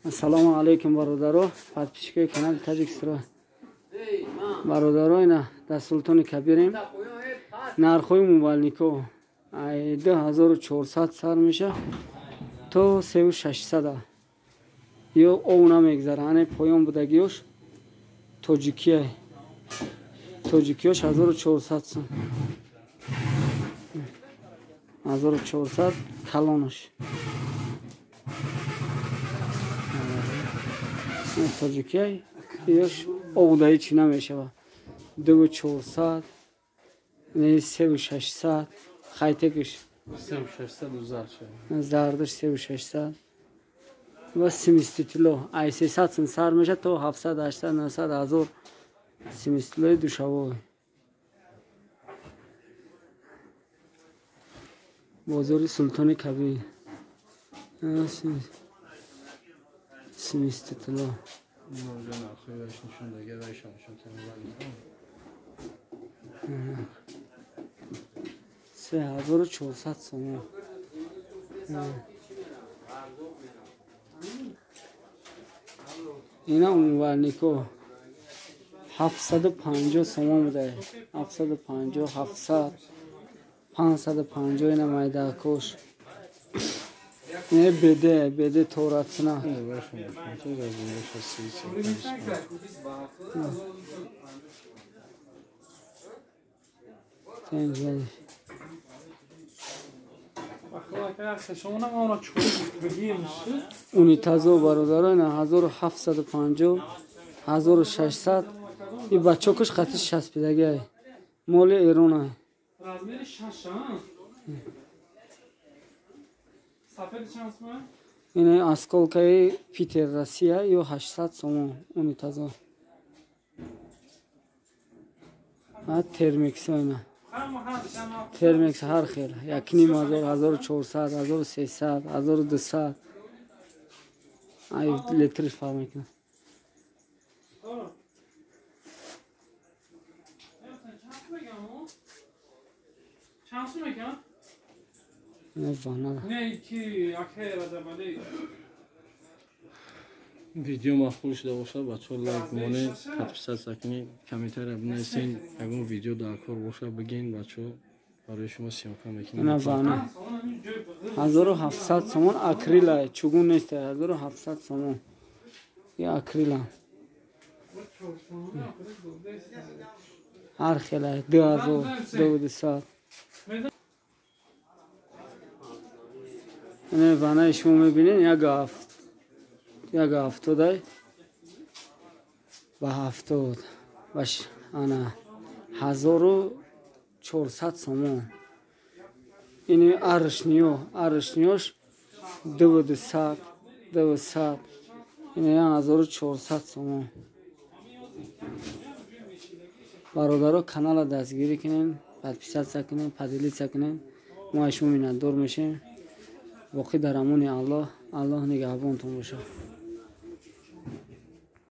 Ассалому алайкум бародаро, подписчикои канали Таҷикстрой. Бародаро, ина дар Султони Кабирем. Нархҳои мувалнико ай 2400 сар меша то 3600. Ё ов намегзара, ане поён будагиёш тоҷикия. Тоҷикиёш 1400 сом. 1400 калонаш. Тоҷикия ёш овдаи чӣ намешава. 2400, 3600, хайтекиш 3600 зардаш 3600 ва семиститило ай 300 сум сар меша то 700, 800, 900, 1000 семистилои душавой. Бозори Султони Кабир. Семиститило. Се 1400 сомон. Ина умвалнико 750 сомон буда. 750, 700, 550 ина майдакош. Не беде, беде торатсина. Унитазо бародаро ина 1750, 1600. И бачокаш хати 60 пидаги. Моли Эрона. Ина осколкаи Питер Россия ё 800 сомон унитазо. А термикс ина. Термикс ҳар хел. 1500, 1400, 1300, 1200. Ай литриш фарқ мекунад. Видео мақбул шуда бошад, бачаҳо лайк монед, подписаться кунед, комментария бинависед, ягон видео дар кор бошад бигӯед, бачаҳо барои шумо съёмка мекунем. Ина вана 1700 сомон акрила, чугун нест, 1700 сомон. Я акрила. Ҳар хела 2000, 2200. Ина ванаи шумо мебинед, як ҳафтодай ба 70 баш ана 1400 сомон. Ини аршниё, аршниёш 2200, 200, ина 1400 сомон. Бародаро, канала дастгирӣ кунед, подписаться кунед, поделиться кунед. Мо аз шумо миннатдор мешем. Боқӣ дар амони Аллоҳ. Аллоҳ нигаҳбонтон бошад.